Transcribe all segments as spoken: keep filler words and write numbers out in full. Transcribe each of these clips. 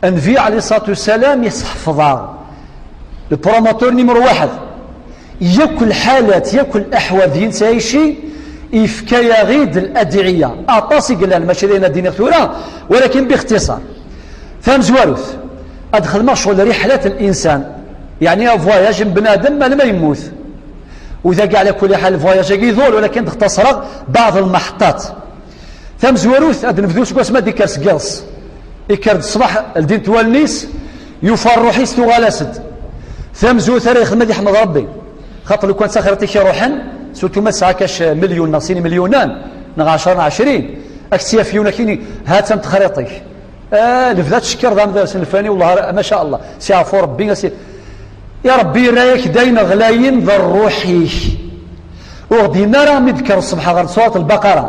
Nnbi ɛli ṣṣlatu wassalam yesḥefḍ-aɣ, le promoteur numéro واحد. Yakk lḥalat, yakk laḥwal d yinsayici, yefka-yaɣ-id ladɛiya. Aṭas i yellan, mačči d ayen ad d-iniɣ tura, walakin bixtiṣar. Tamezwarut, ad xedmeɣ ccɣel riḥlat n linsan, yeɛni voyage n bnadem alma yemmut. U dagi, ɛla kulli ḥal, voyage-agi iḍul, walakin d-xtaṣreɣ baɛḍ lmeḥṭat. Tamezwarut, ad nebdu seg wasmi ad d-ikker seg yiḍes. Ikker-d ṣṣbeḥ, ldint wallen-is, yufa rruḥ-is tuɣal-as-d. Tamezwarut ara yexdem ad iḥmed Ṛebbi. Xaṭer lukan d taxiṛt-ik iruḥen, surtout ma tesɛa kac milyun neɣ sin milyunan, neɣ ɛecṛa neɣ ɛecrin, ad k-tt-yaf yiwen akkin, ha-tt-an texriṭ-ik. Ah, lebda tcekker d ameddakel n lfani, wellah, ma ca Allah, si ɛfu Ṛebbi, a si-, ya Ṛebbi, yerra-yak-d ayen ɣlayen d ṛṛuḥ-ik. Ur ɣ-d-yenna ara mi d-tekker ṣṣbeḥ ɣer surat Lbaqara,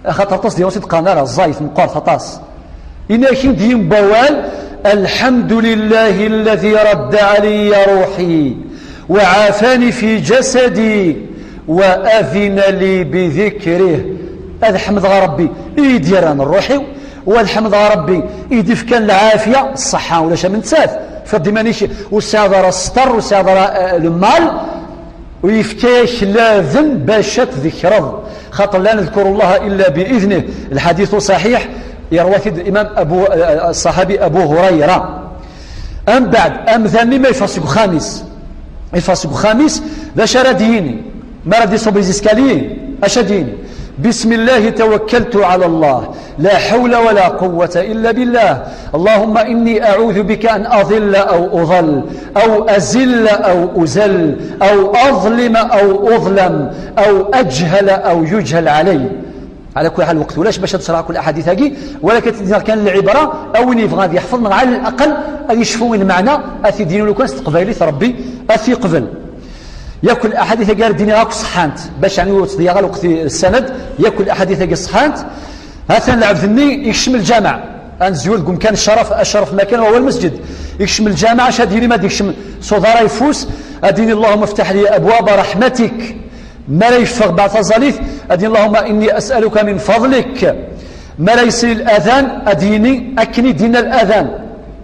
axaṭer aṭas deg-sen ur s-d-qqaren ara, ẓẓayet, meqqret aṭas. Yenna-ak-d yimbawal: الحمد لله الذي رد علي روحي وعافاني في جسدي وأذن لي بذكره. Ad ḥemdeɣ Ṛebbi i yi-d-yerran ṛṛuḥ-iw, u ad ḥemdeɣ Ṛebbi i yi-d-ifkan lɛafiya, ṣṣeḥḥa, ulac am nettat. Fad iman-ik, ur tesɛiḍ ara sṭer, ur tesɛiḍ ara, eh, le mal, u yefka-yak laden bac ad tdekreḍ. Xaṭer: لا نذكر الله إلا بإذنه. Lḥadit ṣaḥiḥ, yerwa-t-id Imam Abu, eh, ṣṣaḥabi Abu Hurayra. Ambeɛd, amdan-nni ma yeffeɣ seg uxxam-is, yeffeɣ seg uxxam-is, d acu ara d-yini? Mi ara d-iṣub les escaliers, acu ad d-yini? بسم الله توكلت على الله، لا حول ولا قوة إلا بالله. اللهم إني أعوذ بك أن أضل أو أضل، أو أزل أو أزل، أو أظلم أو أظلم، أو أجهل أو يجهل علي. Ɛla kulli ḥal, lweqt ulac bac ad d-sreɣ akk laḥadit-agi, walakin ad d-iniɣ kan lɛibra, a win yebɣan ad yeḥfeḍ, neɣ ɛla laqel ad yecfu i lmeɛna, ad t-id-yini lukan s teqbaylit, Ṛebbi ad t-yeqbel. Yakk laḥadit-agi ara d-iniɣ akk ṣeḥḥant, bac yeɛni ur ttḍeyyiɛeɣ ara lweqt n ssanad, yakk laḥadit-agi ṣeḥḥant. Ha-t-an lɛebd-nni yekcem lǧameɛ, ad nezwir deg umkan ccerf, ccerf makan wa huwa lmesǧid. Yekcem lǧameɛ, acu ad d-yini ma d-yekcem s uḍar ayeffus? Ad d-yini: اللهم افتح لي أبواب رحمتك. Mi ara yeffeɣ baɛd taẓallit, ad d-yini: اللهم إني أسألك من فضلك. Mi ara yesli ladan, ad d-yini akken i d-yenna ladan.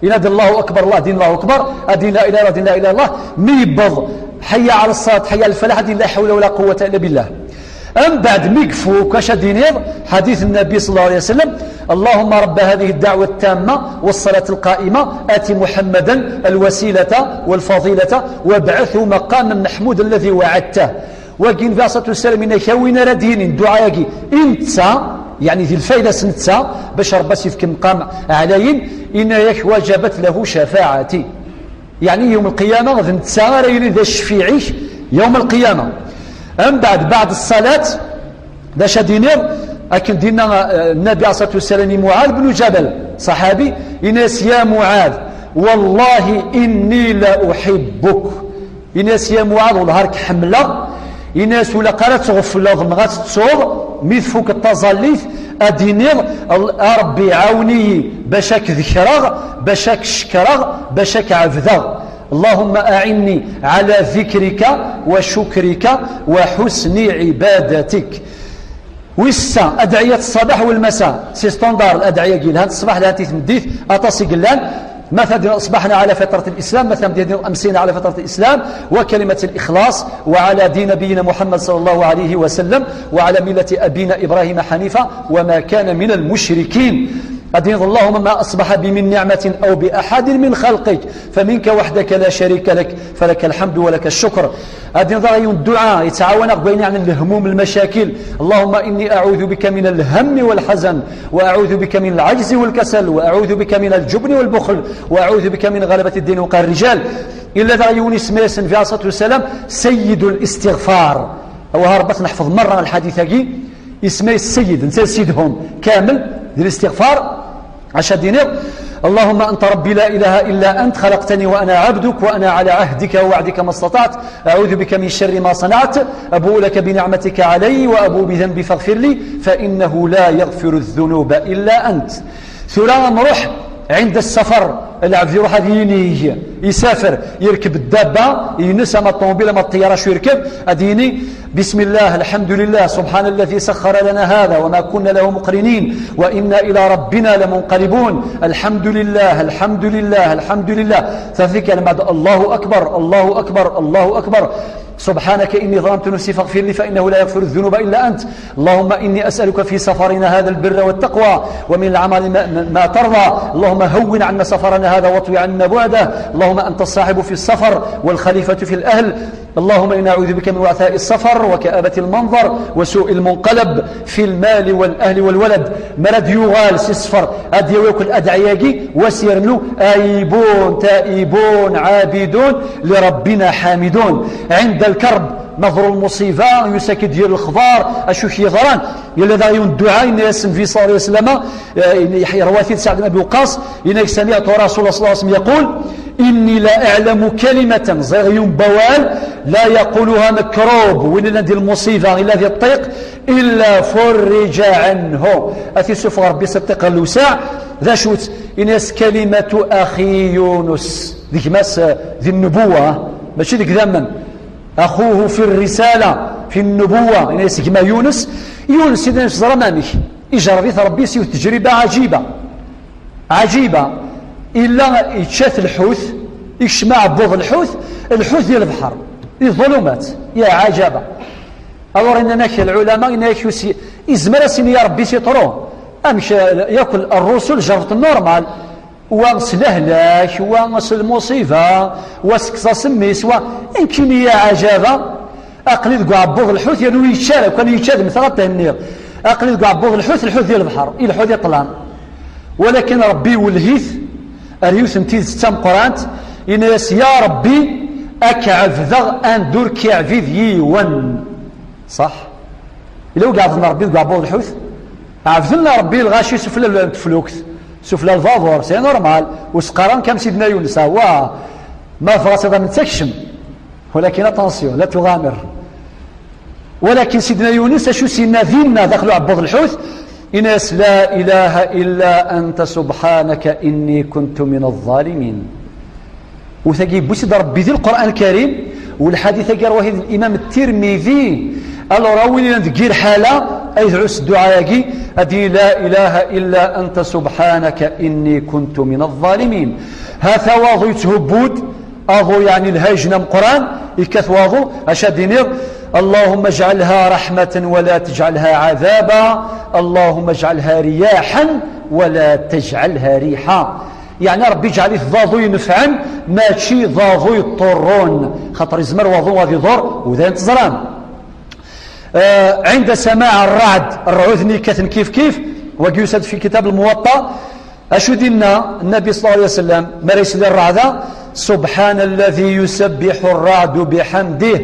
Yenna-d: الله أكبر، Allah, ad d-yini: الله أكبر, ad d-yini: لا إله إلا الله, ad d-yini: لا إله إلا الله. Mi yewweḍ حي على الصلاة، حي على الفلاح, ad d-yini: لا حول ولا قوة إلا بالله. Ambeɛd, mi ifuk, acu ad d-tiniḍ? Ḥadit Nnbi صلى الله عليه وسلم: اللهم رب هذه الدعوة التامة والصلاة القائمة، آت محمدا الوسيلة والفضيلة وابعثه مقاما محمودا الذي وعدته. Wagi, Nnbi عليه الصلاة والسلام yenna-k, a win ara d-yinin dduɛa-agi i netta, yeɛni di lfayda-s netta, bac Ṛebbi ad s-yefk maqam ɛlayen, yenna-yak: وجبت له شفاعتي. Yeɛni yawm lqiyama d netta ara yilin d acfiɛ-ik yawm lqiyama. Ambeɛd, baɛd ṣṣalat, d acu ad d-iniḍ? Akken d-yenna, eh, Nnbi عليه الصلاة والسلام i Muɛad bnu Ǧabal, ṣaḥabi, yenna-yas: يا معاذ، والله إني لأحبك. Yenna-yas: Ya Muɛad, wellah ar k-ḥemmleɣ. Yenna-yas: Ur ilaq ara ad tɣefleḍ neɣ ad tettuḍ, mi tfukeḍ taẓallit, ad d-tiniḍ: A Ṛebbi, ɛawen-iyi bac ad k-dekreɣ, bac ad k-cekkreɣ, bac ad k-ɛebdeɣ. اللهم أعني على ذكرك وشكرك وحسن عبادتك. Wis sa, adɛiyat ṣṣabaḥ u lmasa, c'est standard, adɛiya-agi lhant ṣṣbeḥ, lhant i tmeddit, aṭas i yellan. Mathalan, أصبحنا على فطرة الإسلام, mathalan, أمسينا على فطرة الإسلام وكلمة الإخلاص وعلى دين نبينا محمد صلى الله عليه وسلم وعلى ملة أبينا إبراهيم حنيفا وما كان من المشركين. Ad d-tiniḍ: اللهم ما أصبح بي من نعمة أو بأحد من خلقك فمنك وحدك لا شريك لك، فلك الحمد ولك الشكر. Ad d-tiniḍ daɣ yiwen dduɛa yettɛawan-aɣ deg wayen yeɛnan lehmum, lmacakil: اللهم إني أعوذ بك من الهم والحزن، وأعوذ بك من العجز والكسل، وأعوذ بك من الجبن والبخل، وأعوذ بك من غلبة الدين وقهر الرجال. Yella daɣ yiwen isemma-yas Nnbi عليه الصلاة والسلام سيد الاستغفار. Awah, Ṛebbi ad t-neḥfeḍ merra lḥadit-agi. Isemma-yas Ssayid, netta d Ssid-hum kamel di listiɣfar. Acu ad d-iniḍ? اللهم أنت ربي لا إله إلا أنت، خلقتني وأنا عبدك، وأنا على عهدك ووعدك ما استطعت، أعوذ بك من شر ما صنعت، أبوء لك بنعمتك علي وأبوء بذنبي فاغفر لي، فإنه لا يغفر الذنوب إلا أنت. Tura ad nruḥ عند السفر, lɛebd iruḥ ad yinig. Isafer, yerkeb ddabba ines, ama ṭṭumubil, ama ṭṭiyara, acu yerkeb, ad yini: بسم الله، الحمد لله، سبحان الذي سخر لنا هذا وما كنا له مقرنين، وإنا إلى ربنا لمنقلبون. الحمد لله، الحمد لله، الحمد لله. Tafik, بعد: الله أكبر، الله أكبر، الله أكبر. سبحانك إني ظلمت نفسي فاغفر لي فإنه لا يغفر الذنوب إلا أنت. اللهم إني أسألك في سفرنا هذا البر والتقوى ومن العمل ما, ما, ما ترضى. اللهم هون عنا سفرنا هذا واطوي عنا بعده. اللهم أنت الصاحب في السفر والخليفة في الأهل. اللهم إنا نعوذ بك من وعثاء السفر وكآبة المنظر وسوء المنقلب في المال والأهل والولد. Mi ara d-yuɣal si ssfer, ad d-yawi akk adaɛya-agi, wa s-yernu: آيبون تائبون عابدون لربنا حامدون عند الكرب. Ma teḍru lmuṣiba, yusa-k-id yir lexbar, acu k-yeḍran. Yella daɣ yiwen dduɛa, yenna-yas Nnbi صلى الله عليه وسلم, eh, yerwa-t-id Saɛd ibn Abi Waqqas, yenna-k: سمعت رسول الله صلى الله عليه وسلم يقول: إني لا أعلم كلمة, ẓriɣ yiwen n wawal, لا يقولها مكروب, win yellan di lmuṣiba, yella di ṭṭiq, إلا فرج عنه, ad t-isuffeɣ Rebbi si ṭṭiq ɣer lewseɛ. D acu-tt? Yenna-yas: كلمة أخي يونس. D gma-s, eh, di nnubuwa, mačči deg idammen. أخوه في الرسالة، في النبوة, yenna-yas gma Yunes. Yunes, Sidna Yunes, teẓram amek? Ijerreb-it Rebbi s yiwet n teǧriba ɛaǧiba. Ɛaǧiba. Illa yečča-t lḥut, ikcem aɛebbuḍ lḥut, lḥut di lebḥer, di ḍulumat. Ya ɛajaba. Alors, yenna-k lɛulama, yenna-k yusi, izmer ad s-yini ya Rebbi si ṭru. Amek, eh, yakk rrusul jerrben normal. Wa s lehlak, wa s lmuṣiba, wa s kkes-as mmi-s, wa, nekkini ya ɛajaba, aql-i deg uɛebbuḍ lḥut, yernu yečča ara, kan yečča ad mmteɣ ad thenniɣ. Aql-i deg uɛebbuḍ lḥut, lḥut di lebḥer, ileḥḥu di ṭṭlam. Walakin Rebbi iwelleh-it ar yiwet n tidet d tameqqrant, yenna-yas: Ya Rebbi, ad k-ɛebdeɣ anda ur k-iɛbid yiwen. Ṣaḥ? Yella wi iɛebden Rebbi deg uɛebbuḍ lḥut? Ɛebden Rebbi lɣaci sufella n teflukt, sufella lbabuṛ, c'est normal. Ur s-qqaren kam Sidna Yunes, ah, wa, ma tebɣa ad tiḍ am netta, kcem. Walakin attention, la tuɣamir. Walakin Sidna Yunes, acu s-yenna dinna daxel uɛebbuḍ lḥut? Yenna-yas: لا إله إلا أنت سبحانك إني كنت من الظالمين. U tagi yewwi-tt-id Rebbi di Lqur'an Lkarim, u lḥadit-agi yerwa-t-id Limam Tirmidi. Alors, a win yellan deg yir ḥala, ad yedɛu s dduɛa-agi, ad d-yini: لا إله إلا أنت سبحانك إني كنت من الظالمين. Hata waḍu yetthubbu-d, aḍu yeɛni lhayej ameqqran, yekkat waḍu, acu ad d-iniḍ: اللهم اجعلها رحمة ولا تجعلها عذابا، اللهم اجعلها رياحا ولا تجعلها ريحا. Yeɛni Rebbi iǧɛel-it d aḍu inefɛen, mačči d aḍu yeṭṭurrun, xaṭer yezmer waḍu ad iḍur, u d ayen teẓram. Eh, ɛinda samaɛ rreɛd, rrɛud-nni yekkaten kif kif, wagi yusa-d fi kitab Lmuwaṭṭa, acu d-yenna Nnabi صلى الله عليه وسلم mi ara yesli rreɛda: سبحان الذي يسبح الرعد بحمده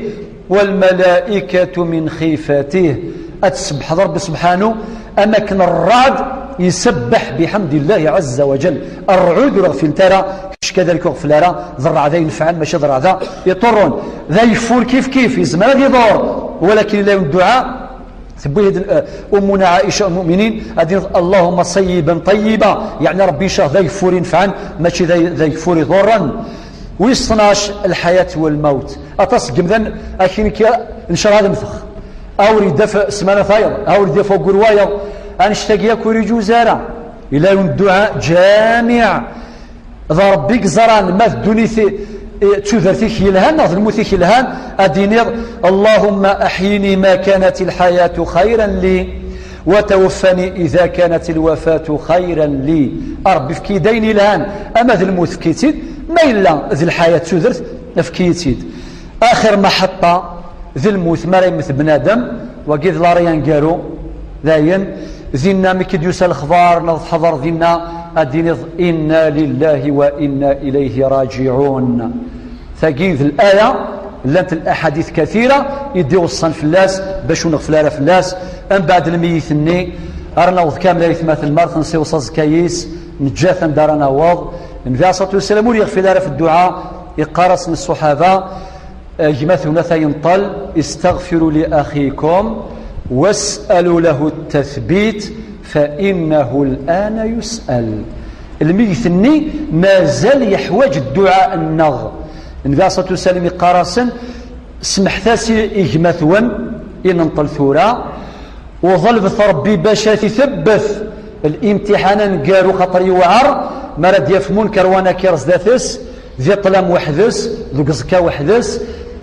والملائكة من خيفته. Ad tsebbḥeḍ Rebbi subḥanu, am akken rreɛd isebbeḥ بحمد الله عز وجل. Rrɛud ur ɣfilent ara, kečč kadalik ur ɣfil ara, d rreɛda inefɛen, mačči d rreɛda iṭurrun. D ageffur kif kif, yezmer ad iḍur, walakin illa yiwen dduɛa, tewwi-d, eh, Ummuna Ɛica, Umm Lmuminin, ad d-tiniḍ: اللهم صيبا طيبا, yeɛni Rebbi ncah d ageffur inefɛen, mačči d ag-, d ageffur iḍurren. Wis tnac, lḥayat u lmawt. Aṭas n yemdanen, akin kra, ncah ad mmteɣ. Awer yeddu ɣef ssmana tayeḍ, awer yeddu ɣef waggur wayeḍ, annect-agi akk ur iǧuz ara. Illa yiwen dduɛa ǧamiɛ. D Rebbi i yeẓran ma d ddunit i, i, d tudert-ik yelhan neɣ d lmut-ik yelhan, ad d-iniḍ: اللهم أحيني ما كانت الحياة خيرا لي وتوفني إذا كانت الوفاة خيرا لي. A Rebbi, efk-iyi-d ayen yelhan, ama d lmut, efk-iyi-tt-id, ma yella d lḥayat d tudert, efk-iyi-tt-id. Axir maḥeṭṭa d lmut, mi ara yemmet bnadem, wagi d lari aneggaru, dayen, dinna mi k-id-yusa lexbar, neɣ teḥḍer dinna, ad d-tiniḍ: إنا لله وإنا إليه راجعون. Tagi d laya, llant laḥadit kathira i d-iweṣṣan fell-as, bac ur nɣeffel ara fell-as. Mbeɛd lmeyyit-nni, ara naweḍ kamel aytmaten, mer tensiweḍ aẓekka-is, neǧǧa-t anda ara naweḍ. Nnbi alayhi ṣṣalatu wassalam ur yeɣfil ara f dduɛa, iqqar-asen ṣṣuḥaba, gma-twen ata yenṭel: استغفروا لأخيكم واسألوا له التثبيت فإنه الآن يسأل. Lmeyyet-nni mazal yeḥwaǧ dduɛa-nneɣ. Nnbi alayhi ṣṣalatu wassalam iqqar-asen: "Semḥet-as i, i gma-twen, i nenṭel tura, u ḍelbet Ṛebbi bac ad t-itebbet limtiḥan aneggaru, xaṭer yewɛer mi ara d-yaf Munker wa Nakir zdat-s, di ṭṭlam weḥd-s, deg uẓekka weḥd-s,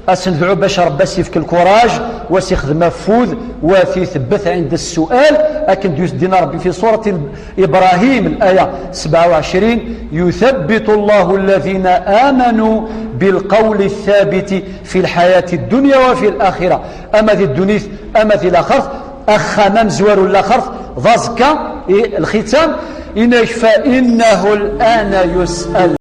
ad s-nedɛu bac Ṛebbi ad s-yefk lkuraj, u ad s-ixdem afud, u ad t-itebbet ɛinda ssual", akken d-yuddi-nna Ṛebbi fi surat Ibrahim, laya sebɛa u ɛecrin: "يثبت الله الذين آمنوا بالقول الثابت في الحياة الدنيا وفي الآخرة." Ama di ddunit, ama di laxert, axxam amezwaru n laxert, d aẓekka, i lxitam, yenna-k: "فإنه الآن يسأل."